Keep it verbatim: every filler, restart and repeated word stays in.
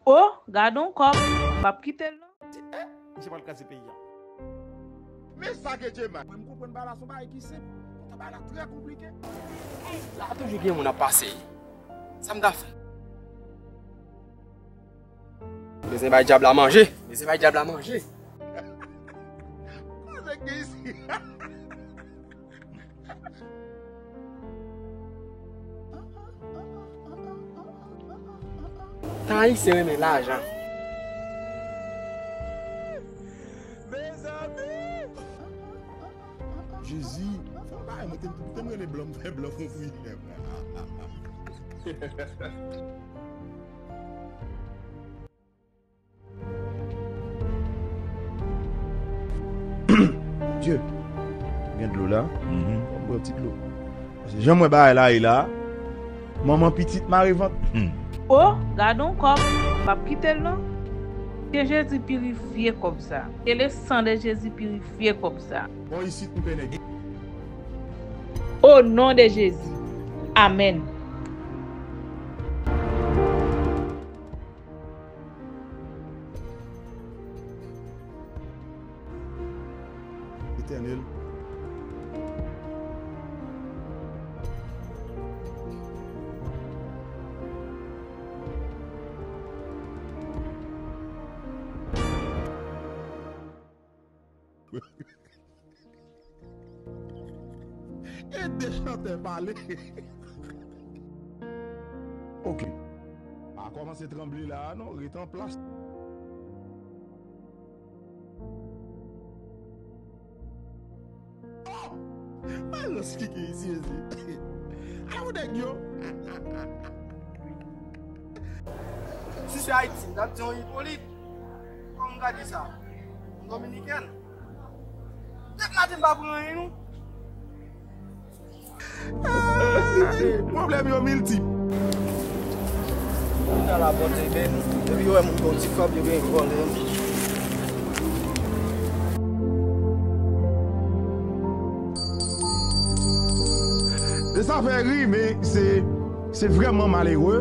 O, gade yon kòb, m p ap kite l non. Misye pral kraze peyi a. Men sa ke Dye mèt. Mwen, m konprann bagay la, se yon bagay ki senp. Poutan bagay la trè konplike. La toujou gen moun ap pase. Sa m ta fè? Bezwen bay dyab la manje. Bezwen bay dyab la manje. Konnen ki isi? Tan Ayisyen renmen lajan. Jezi, fè yon bagay, mwen te, te m rele blan, m fè blan fon priyè. Dye, gen dlo la. Mhm. Ban m bwè yon ti dlo. Paske jan m wè bagay la ye la, manman pitit mare vant. Hmm. O, gade yon kòb, m p ap kite l non. Ke Jezi pirifye kòb sa. Ke le sang de Jésus pirifye kòb sa. Bon, isit m pè nèg. O non de Jezi. Amèn. Etènèl. Ede chantè pale. Ok. Pa kòmanse tranble la a non, ret an plas. Oh! Alòs ki gen isi, isi. Ala yon nèg yo. Si se Ayiti, n ap di yon Ipolit. Kòman w ka di sa? Yon Dominikèn. Tèt maten pa pran anyen, non. Pwoblèm yo miltip. Moun nan la pòte men, depi yo wè moun gen yon ti kòb, yo gen vòlè. E sa fè ri, men se, se vrèman malere.